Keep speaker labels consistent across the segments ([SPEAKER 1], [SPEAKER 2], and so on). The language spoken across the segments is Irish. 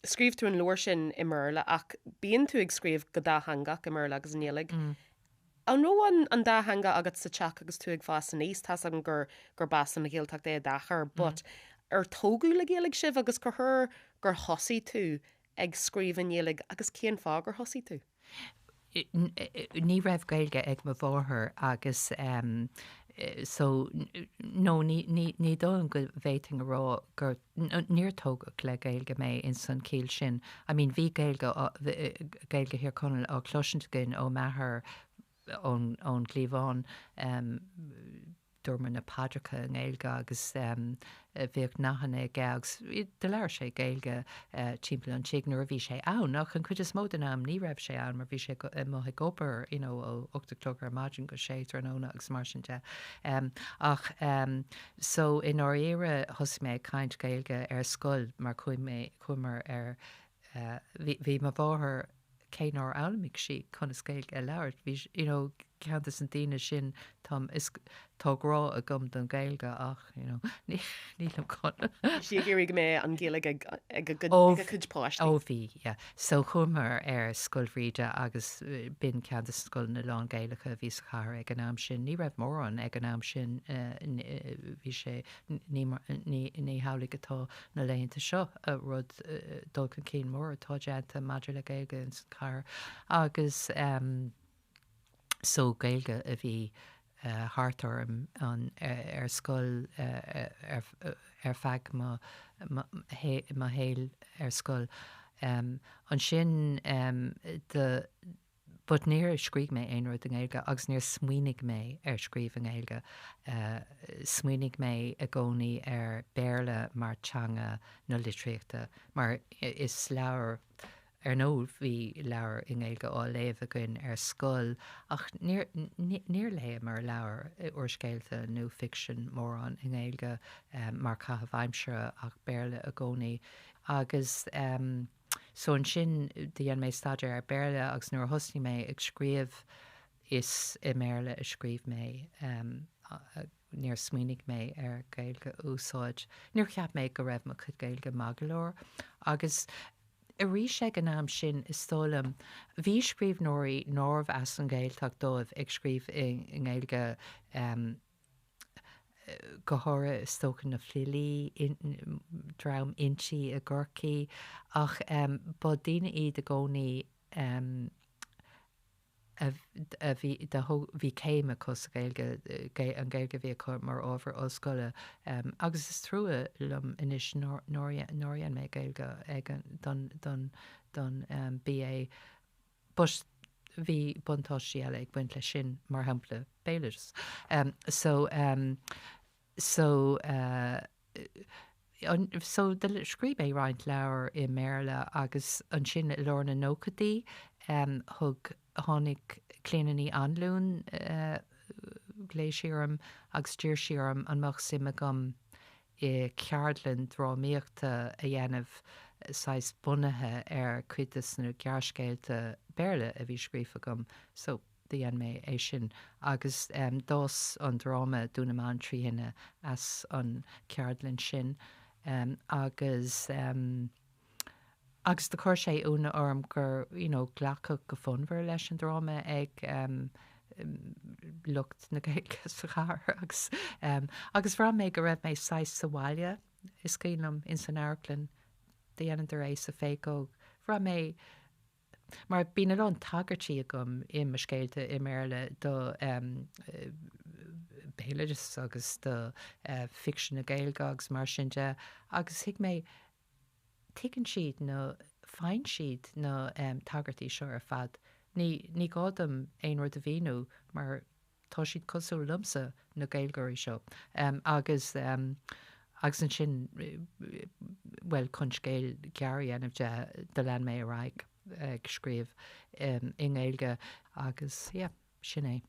[SPEAKER 1] Scríobh tú an leabhar sin i mBéarla ach bíonn tú ag scríobh go dátheangach i mBéarla agus i nGaeilge. An raibh an an dá theanga agat sa teach agus tú ag fás aníos? Tá's agam gur gurb as an Ghaeltacht é d'athair but ar tógadh le Gaeilge sibh agus cá huair gur thosaigh tú ag scríobh i nGaeilge agus cén fáth gur thosaigh tú?
[SPEAKER 2] Ní raibh Gaeilge ag mo mháthair agus so no ní ní dóigh liom go bhféadfainn a rá gur níor tógadh le Gaeilge mé ins an chiall sin. I mean bhí Gaeilge Gaeilge Thír Chonaill á cloisint againn ó m'athair ón ón gcliabhán. Dúramar na paidreacha i nGaeilge agus bhíodh nathanna aige agus do labhair sé Gaeilge timpeall an tigh nuair a bhí sé ann ach an chuid is mó den am ní raibh sé ann mar bhí sé amuigh ag obair you know ó 8 a chlog ar maidin go sé tráthnóna agus mar sin de. Ach so i ndáiríre thosaigh mé ag caint Gaeilge ar scoil mar chuaigh mé, chuamar ar, bhí mo mháthair, cé nár fhoghlaimigh sí conas Gaeilge a labhairt, bhí, you know, ceann des na daoine sin, táim, is, tá grá agam don Ghaeilge ach, you know, ní, nílim chun.
[SPEAKER 1] Bhí sí ag iarraidh go mbeadh an Ghaeilge ag, ag a gcuid, ag a cuid páistí.
[SPEAKER 2] Ó bhí, yeah. So chuamar ar Scoil Bhríde agus b'in ceann des na scoileanna lán-Ghaelacha a bhí sa chathair ag an am sin. Ní raibh mórán ag an am sin, bhí sé, ní, ní, ní hamhlaidh atá na laethanta seo, rud, dul chun cinn mór atá déanta maidir le Gaeilge ins an chathair agus so Gaeilge a bhí thart orm an ar scoil ar ar feadh mo mo shaoil ar scoil. Ansin do But níor scrígh mé aon rud i nGaeilge agus níor smaoinigh mé ar scríobh i nGaeilge. Smaoinigh mé i gcónaí ar Béarla mar teanga na litríochta mar is leabhar, ar ndóigh bhí leabhair i nGaeilge á léamh againn ar scoil ach níor, níor léamar leabhair, úrscéalta nó ficsean mórán i nGaeilge mar chaitheamh aimsire ach Béarla i gcónaí. Agus. So ansin do dhein mé staidéar ar Béarla agus nuair a thosnaigh mé ag scríobh is i mBéarla a scríobh mé. Níor smaoinigh mé ar Gaeilge a úsáid. Níor cheap mé go raibh mo chuid Gaeilge maith go leor. Agus arís ag an am sin is dóigh liom bhí scríbhneoirí nárbh as an Ghaeltacht dóibh ag scríobh i nGaeilge go háirithe is dócha na filí, dream Innti i gCorcaigh, ach ba daoine iad i gcónaí a bhí, bhí céim acu sa Ghaeilge, an Ghaeilge a bhí acu mar ábhar ollscoile agus is trua liom anois nár dhein mé Gaeilge ag an, don, don, don BA. But bhí buntáistí eile ag baint leis sin, mar shampla béaloideas. So, so, so scríobh mé roinnt leabhar i mBéarla agus ansin i lár na nóchaidí thug, tháinig Clíona Ní Anluain, ghlaoigh sí orm agus d'iarr sí orm an mbeadh suim agam i ceardlann drámaíochta a dhéanamh, saghas bunaithe ar cuid de na gearrscéalta Béarla a bhí scríofa agam. So, do dhein mé é sin agus d'fhás an dráma Dún na mBan 3 Thine as an ceardlann sin agus agus do chuir sé ionadh orm gur, you know, glacadh go fonnmhar leis an dráma ag lucht na Gaeilge sa chathair agus agus bhraith mé go raibh mé saghas sa bhaile, is cuimhin liom, ins an amharclann, do dheineadar é sa Phéacóg, bhraith mé, mar bíonn a lán tagairtí agam i mo scéalta i mBéarla do béaloideas agus do ficsean na Gaeilge agus mar sin de agus thuig mé, tuigeann siad nó faigheann siad na tagairtí seo ar fad. Ní, ní gá dom aon rud a mhíniú mar tá siad cosúil liomsa, na Gaeilgeoirí seo. Agus, agus ansin, bhuel, chun scéal gearr a dhéanamh de, do lean mé ar aghaidh ag scríobh i nGaeilge agus, yeah. Sin é.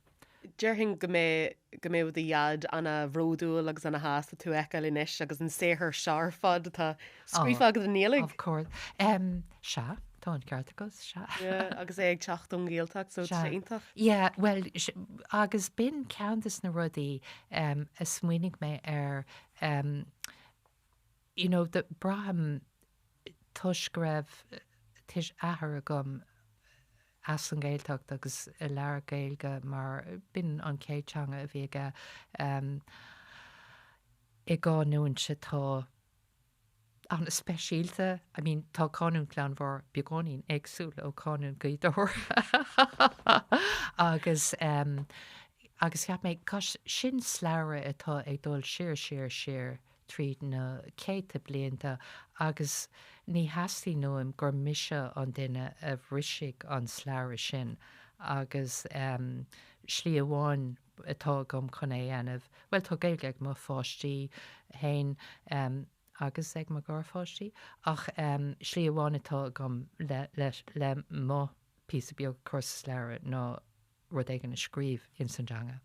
[SPEAKER 1] Déarfainn go mbeidh, go mbeadh do dhaid ana-bhródúil agus ana-shásta tú a fheiceáil anois agus an saothar seo ar fad atá scríofa agat i nGaeilge.
[SPEAKER 2] Of course. Em, sea, tá an ceart agat, sea.
[SPEAKER 1] Yeah, agus é ag teacht ón Ghaeltacht, so tá sé iontach.
[SPEAKER 2] Yeah, bhuel, agus b'in ceann des na rudaí em, a smaoinigh mé air, em, you know, braithim. Toisc go raibh athair agam as an Ghaeltacht agus a labhair Gaeilge mar b'in an chéad teanga a bhí aige i gcanúint atá an-speisialta. I mean tá canúint Ghleann Bhairr beagáinín éagsúil ó chanúint Ghaoth Dobhair agus agus cheap mé gosh sin slabhra atá ag dul siar siar siar tríd na céadta blianta agus ní theastaíonn uaim gur mise an duine a bhrisfidh an slabhra sin agus slí amháin atá agam chun é a dhéanamh, bhuel tá Gaeilge ag mo pháistí féin agus ag mo gharpháistí ach slí amháin atá agam le le le mo phíosa beag a chur sa slabhra ná rud éigin a scríobh ins an dteanga.